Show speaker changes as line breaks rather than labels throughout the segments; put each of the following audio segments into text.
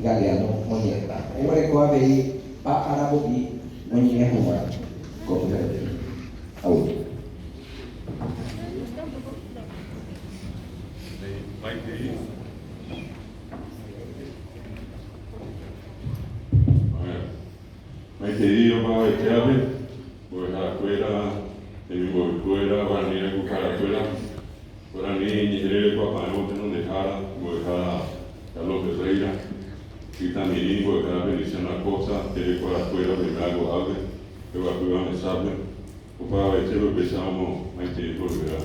Galeano oñe'ẽta. Oguereko avei pa aravo'i oñe'ẽ hag̃ua ko pyharépe. Aguyje.
Maitei opavavetévape, mbo'eharakuéra, temimbo'ekuéra, guarani rayhuharakuéra, guarani ñe'ẽ rerekuapa'ẽ motenondehára, mbo'ehára Carlos Ferreira, Ytamirĩ, mbo'ehára Feliciano Acosta, terekuarakuéra oĩva ko'ápe, peguapýva mesápe, opavavetépe upéicharamo maitei poryvéva.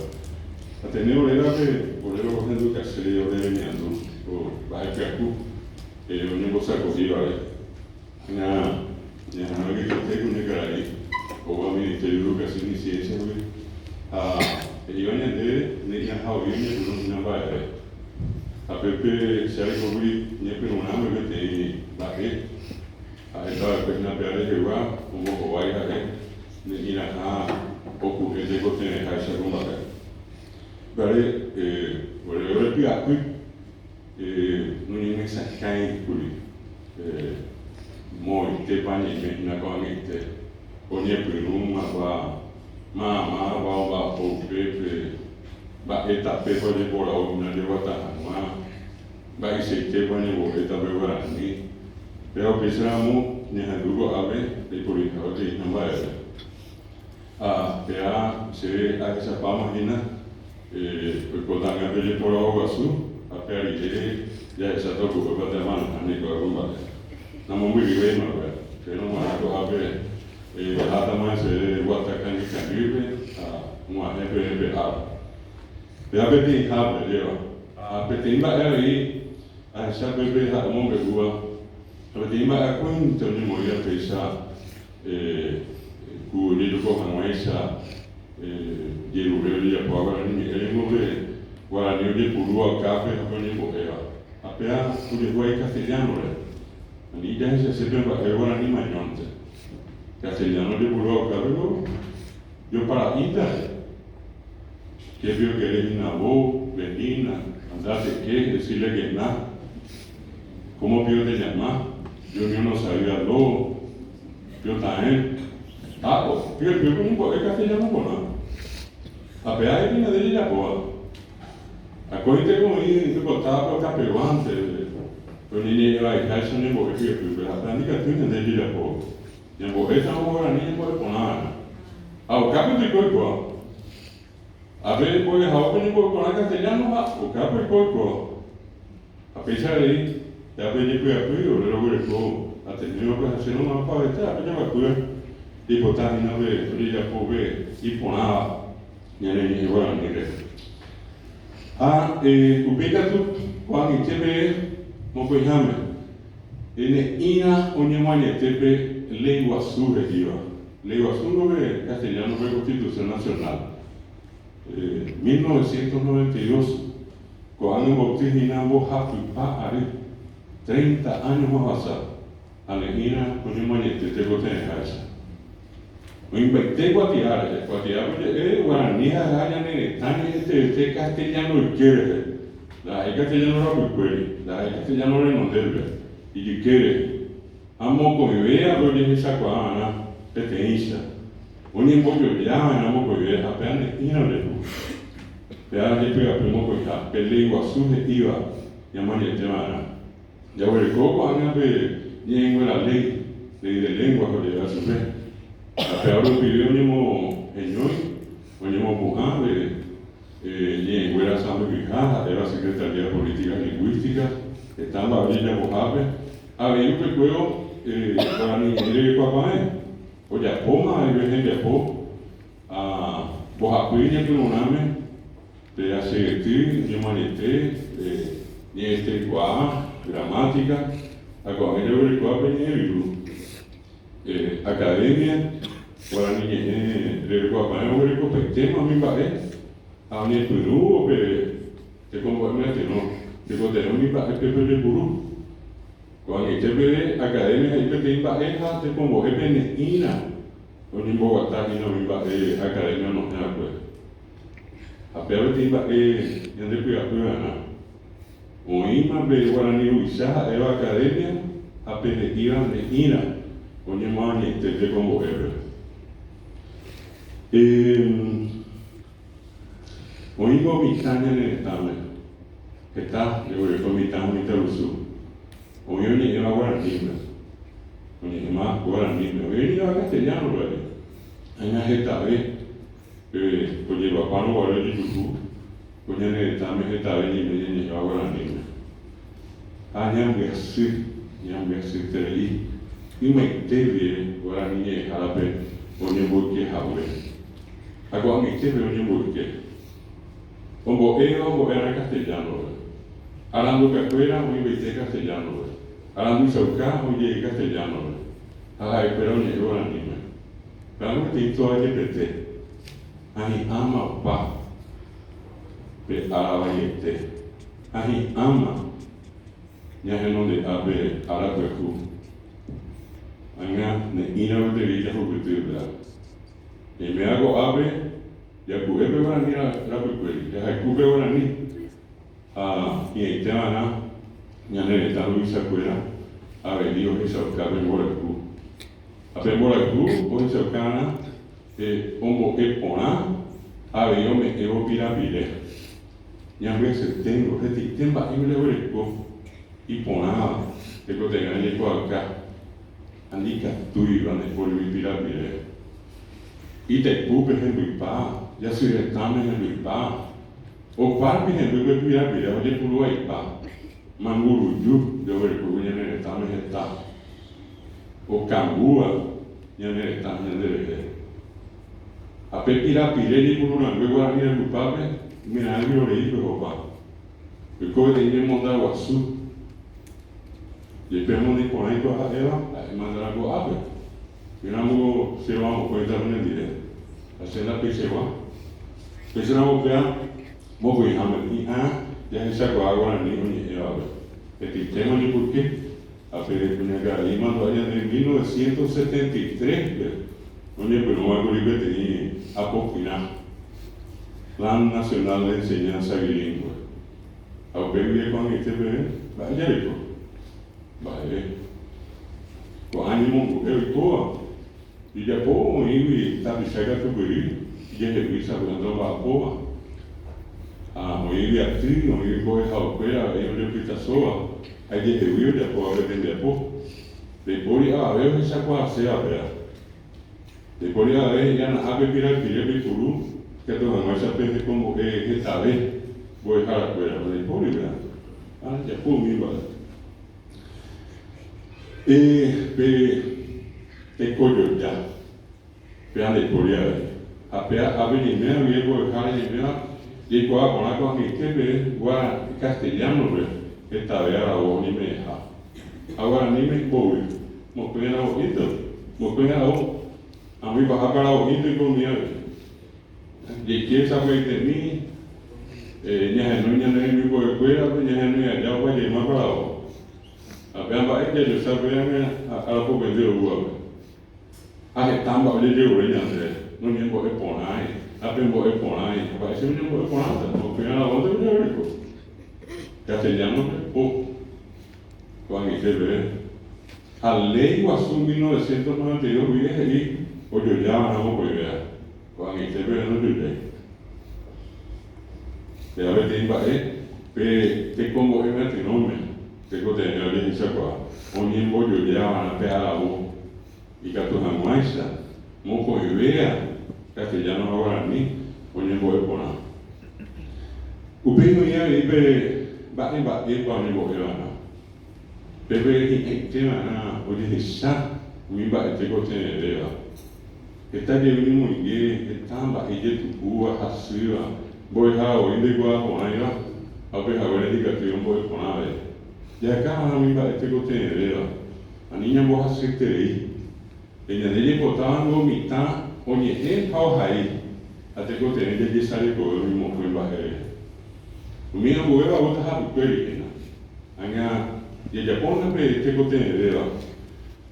Ateneo rérape ore rohendukase ore remiandu ko mba'e pyahu oñembosako'ívare. Ág̃a ñaha'arõ katuete kuñakarai oúva Ministerio de Educación y Ciencias-gui ha he'íva ñandéve ne'ĩraha voi oñepyrũ hína mba'eve. Ha pépe che arekókuri ñepyrũrãme peteĩ mba'e ha'éta va'ekue hína péva rehegua ombohovái ha'e ne'ĩraha oku'e tekotevẽháicha ko mba'e. Upévare ore orepy'apy Noñemyesakãikuri moõitépa ñaime hína ko'ag̃aite, oñepyrũmapa, mavamávapa omba'apo upépe, mba'e tapépa ojeporavo hína ojeguata hag̃ua, mba'eichaitépa oñembo'éta pe guarani. Péva upéicharamo ñahendu ko'ápe ndaiporiha ojeihína mba'eve. Ha péva che ahechapáma hína. Oikota'ỹva pe jeporavo guasu ha pe arire jahecháta oku'épa térã manoha niko ko mba'e. Namombyryvéima upéva. Péro g̃uarã ko'ápe jahátama heseve guata kangy kangýpe ha og̃uahẽ peve pe ára. Péva peteĩhápe ajéva. Ha peteĩ mba'e avei ahecha pépe ha'e omombe'úva ha peteĩ mba'e akóinte oñemoĩva péicha Ku ojejoko hag̃uáicha jerure ojejapóva guarani ñe'ẽ ningo pe guarani ojepurúva okápe ha pe oñembo'éva. Ha péva ojehuái castellano-re. Ani jahechase pe mba'e guarani mañónte. Castellano ojepurúva okápe ko jopara'íta rehe. Ke pio querés hína vos, venina, andate ke, decirle que na. Cómo pio te llamás? Junior no sabía lo pio taẽ. Ha pio pio ko ñembo'e castellano porã. Ha pe ae ñande jajapóva. Akóinte ko oĩ oipotáva pe okapeguánte pe oñeñe'ẽ vaiháicha oñembo'e hyepýpe ha pe andikatúi ñande jajapóva. Ñambo'étaramo guarani ñembo'e porã va'erã. Ha okápe oiko oikóva. Ápe mbo'ehaópe oñembo'e porã castellano ha okápe oiko oikóva. Ha péicha avei, ápe jepy'apy ore roguereko Ateneo-pe ha che romo'ãpavete ápe jaguapýva jaipota hína pe ojejapo pe iporãva ñane ñe'ẽ guarani rehe. Ha upéi katu ko'ag̃aite peve mokõiháme ne'ĩra oñemoañete pe Léi Guasu he'íva. Léi Guasu niko pe castellano-pe Constitución Nacional. 1992, ko'ág̃a omboty hína mbohapypa ary, treinta áñoma ohasa, ha ne'ĩra oñemoañete tekotevẽháicha. Oĩmbaite kuatia rehe, kuatiápe oje'e guarani ha'eha ñane retã ñe'ẽteete castellano yke rehe, ndaha'éi castellano rapykuéri, ndaha'éi castellano renondépe, ijyke rehe, ha mokõivévape ojehechakuaa va'erã peteĩcha. Oñembojoja va'erã mokõive ha péa ne'ĩra ojehu. Péa jepy'apy mokõiha, pe léi guasu he'íva ñamoañete va'erã. Jaguereko ko'ág̃a pe ñe'ẽnguéra léi, ley de lenguas oje'éva chupe, ha péa rupive oñemoheñói, oñemopu'ã pe ñe'ẽnguéra sãmbyhyha ha'éva Secretaría de Políticas Lingüísticas, heta mba'e ojejapohápe, avei upekuévo guarani ñe'ẽ rerekuapavẽ. Ojapóma avei hembiapo ha mbohapy ñepyrũrãme pe achegety ñemoañete ñe'ẽtekuaa, gramática, ha ko'ág̃a jaguerekóva pe ñe'ẽ ryru. Academia Guarani Ñe'ẽ Rerekuapavẽ oguerekopaitéma umi mba'e ha oñepyrũvo pe tekombo'e myatyrõ tekotevẽ umi mba'e pépe ojepuru. Ko'ag̃aite peve Academia he'i peteĩ mba'e ha tekombo'épe ne'ĩra oñemboguata hína umi mba'e Academia onohẽ va'ekue. Ha péva peteĩ mba'e ñande py'apy va'erã. Oĩma pe guarani ruvicha ha'éva academia ha pe he'íva ne'ĩra oñemoañete tekombo'épe. Oĩngo mitã ñane retãme, heta jaguereko mitã ha mitãrusu, oĩ oñe'ẽva guaraníme, oñe'ẽma guaraníme, oĩ oñe'ẽva castellano-pe avei, aña hetave pe ojeguapárõ guare ojejuhu ko ñane retãme hetave ñe'ẽ ñañe'ẽva guaraníme. Ha ñambyasy, ñambyasyeterei ymaite guive guarani ñe'ẽhárape oñemboyke hague. Ha ko'ag̃aitépe oñemboyke. Ombo'éva ombo'earã castellano-pe. Arandukakuéra oĩmbaite castellano-pe. Aranduchauka oĩ jey castellano-pe. Ha ha'ekuéra oñe'ẽ guaraníme. Péva peteĩ tóva jepete. Ha hi'ãma opa pe ára vaiete. Ha hi'ãma ñahenonde'a pe ára pyahu. Ág̃a ne'ĩra gueteri jahupyty upéva. Ñaiméva ko'ápe jaku'e pe guarani rapykuéri, jahayhu pe guarani ha hi'ãite va'erã ñane retã ruvichakuéra avei ohechauka pe mborayhu. Ha pe mborayhu ohechauka va'erã ombo'e porã ha avei ome'ẽvo pirapire. Ñambyasyeténgo hetaite mba'e jaguereko iporãva tekotevẽ jaikuaauka. Ha ndikatúiva ndaipórigui pirapire. Itaipúpe hembypa, jasy retãme hembypa, opárupi hemby pe pirapire ojepuru vaipa, manguruju jaguerekógui ñane retãme heta, okambúva ñane retã ñande rehe. Ha pe pirapire jepuru rangue guarani rembypápe, umirãgui orei pehopa. Oiko peteĩ ñemonda guasu. Jepémo naiporãi ko ha'éva, ha'e mandarã ko'ápe. Ỹramo che roamokõita penendive, ha che ndapeichegua. Péicharamo upéva mokõiháme, hi'ã jahechakuaa guarani oñe'ẽvape. Hetaitéma oñemboyke, ha pe kuñakarai imandu'a ñande 1973-pe oñepyrũvakuri peteĩ apopyrã, Plan Nacional de Enseñanza Bilingũe. Ha upe guive ko'ag̃aite peve, mba'e jareko? Mba'eve. Ko'ã ñemongu'e oikóva, jejapóvo oĩgui tapicha katupyry ijehegui sapy'ánte omba'apóva, ha oĩgui aty, oĩgui mbo'ehaokuéra avei ojopytasóva ha ijehegui ojapóva pe tembiapo. Ndaipóri avave ohechakuaaséva péva. Ndaipóri avave he'i'ana'ã pe pirapire peipuru ikatu hag̃uáicha pe hekombo'e hetave mbo'eharakuéra, ndaipóri péva. Ha japu umi mba'e. Pe tekojoja, péva ndaipóri avei. Ha péva ápe ñaiméva guive mbo'ehára ñaiméva jaikuaa porã ko'ag̃aite peve castellano-pe hetave aravo oñeme'ẽha. Ha guaraníme mbovy, mokõi aravo'ínte, mokõi aravo, amo ipahápe aravo'ínte oiko umi avei. Jaike sapy'aitemi ñahenói ñane remimbo'ekuérape, ñahenói aja opa jeyma paravo. Ha péva mba'e jajocha péva arapokõindy oúvape. Ha heta mba'e ojejerure ñandéve, noñembo'e porãi, ha pembo'e porãi, ha mba'éicha oñembo'e porãta, mokõi aravónte ojeguereko. Castellano-pe po, ko'ag̃aite peve. Ha Léi Guasu 1992 guive he'i ojojava'erã mokõivéva, ko'ag̃aite peve ndojojái. Péva peteĩ mba'e pe tekombo'e myatyrõme tekotevẽ ojehechakuaa oñembojojava'erã pe aravo ikatu hag̃uáicha mokõivéa castellano ha guarani oñembo'e porã. Upéi oĩ avei pe mba'e mba'épa oñembo'eva'erã. Pépe hi'ãite va'erã ojehecha umi mba'e tekotevẽvéva. Heta jey oñemoinge heta mba'e ijetu'úva, hasýva, mbo'ehára voi ndoikuaa porãiva ha upe haguére ndikatúi ombo'e porã avei. Jaheka va'erã umi mba'e tekotevẽvéva, ani ñambohasyeterei. Pe ñande jaipotáva ningo mitã oñe'ẽ ha ohai, ha tekotevẽ jajesarekove umi mokõi mba'e rehe. Umi ambuéva oúta hapykuéri hína. Ág̃a jajapóna pe tekotevẽvéva.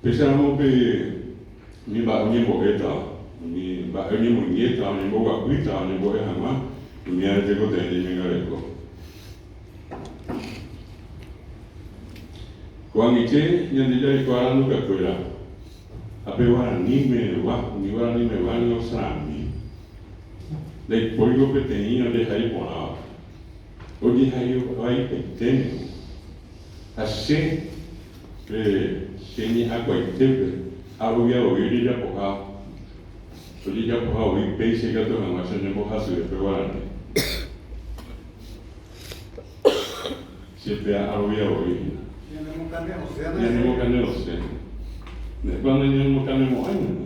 Péicharamo pe umi mba'e oñembo'étava, umi mba'e oñemoingétava, oñemboguapýtava oñembo'e hag̃ua, umi ára tekotevẽ ñañangareko. Ko'ag̃aite ñande jareko arandukakuéra ha pe guaranimegua, umi guaranimegua ningo sarambi. Ndaipórigo peteĩ ojehai porãva. Ojehai vaipaite ningo. Ha che, pe che ñe'ãkuaitépe, arovia voi ojejapoha, ojejapoha voi péicha ikatu hag̃ua che oñembohasyve pe guarani. Che péa arovia voi hína. Ñanemokane'õse. Ndépa nañanemokane'õmo'ãi ñande.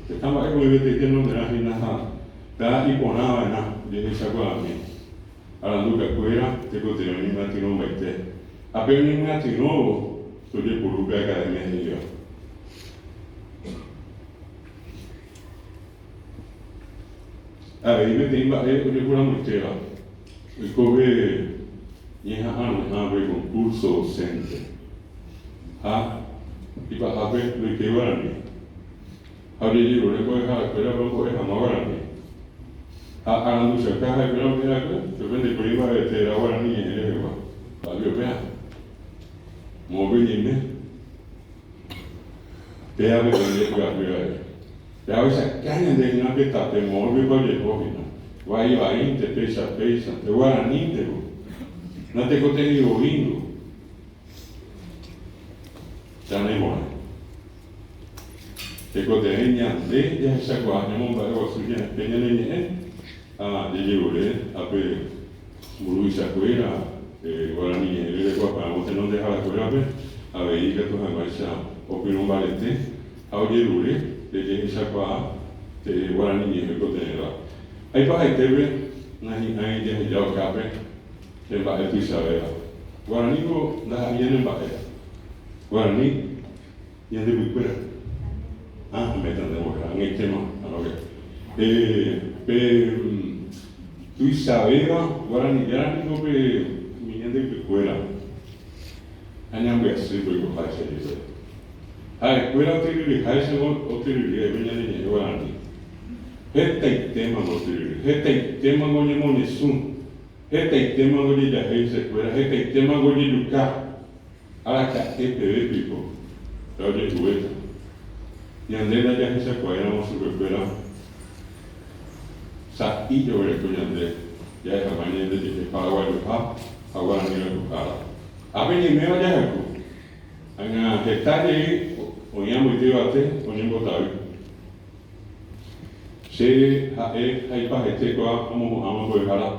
Heta mba'e oĩve tei tenonderã hína ha péa iporã va'erã jehechakuaami. Arandukakuéra tekotevẽ oñemyatyrõmbaite. Ha pe oñemyatyrõvo tojepuru pe Academia he'íva. Avei peteĩ mba'e ojehuramoitéva oikove ñeha'arõha pe concurso docente ha ipahápe ndoikéi guarani ha ojejerure mbo'eharakuérape ombo'e hag̃ua guarani ha aranduchauka ha'ekuéra ome'ẽva'ekue upépe ndaipóri mba'evete héra guarani ñe'ẽ rehegua. Mba'épe upéva? Moõpe ñeime? Péva peteĩ jepy'apy va'ekue. Jahechaka ñande hína pe tape moõguipa ojeho hína. Vai vaínte, péicha péichante, guaranínteko. Natekotevẽi voíngo. Chanaiporã. Tekotevẽ ñande jahechakuaa ñamomba'eguasu pe ñane ñe'ẽ ha jajerure ápe mburuvichakuéra guarani ñe'ẽ rerekuapa'ãvo tenondeharakuérape avei ikatu hag̃uáicha opyrũ mbarete ha ojerure pe jehechakuaa pe guarani ñe'ẽ oikotevẽva. Ha ipahaitépe nahi'ãi jaheja okápe pe mba'e tuichavéva. Guaraníko ndaha'éi ñane mba'e. Guarani ñande pykuéra. Ah, améta nde mbo'eha, ag̃aitéma, arove. Pe tuichavéva guarani jára niko pe umi ñande ypykuéra. Ha ñambyasy oikoháicha jepe. Ha'ekuéra otyryryháicha otyryry avei ñane ñe'ẽ guarani. Hetaitémango otyryry, hetaitémango oñemoñesũ, hetaitémango ojejahéi hesekuéra, hetaitémango ojejuka. Araka'e peve piko la ojehuvéta? Ñande ndajahechakuaáiramo chupekuéra sa'i jaguereko ñande ja'e hag̃ua ñandejehe paraguayoha ha guarani rayhuhára. Ápe ñaiméva jahayhu. Ág̃a heta jey oĩ amoite yvate oñembotavy. Che ha'e ha ipahaite kóa omohu'ãva mbo'ehára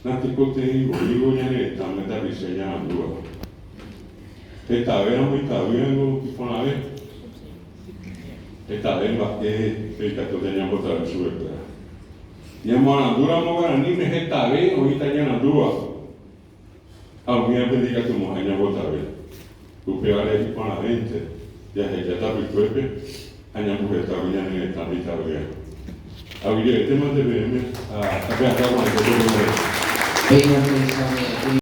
natekotevẽi voívo ñane retãme tapicha iñarandúva. Hetave ramo itavýrango iporãve, hetave mba'e pe ikatúta ñambotavy chupekuéra. Ñamoarandúramo guaraníme hetave oĩta iñarandúva. Ha umívape ndikatumo'ãi ñambotavy. Upévare iporãvénte jaheja tapykuépe ha ñambohetágui ñane retã mitãvéva. Aguyjevetémante peẽme ha tape'atã porãite ko pyhare.
Péina péicha oñe'ẽkuri.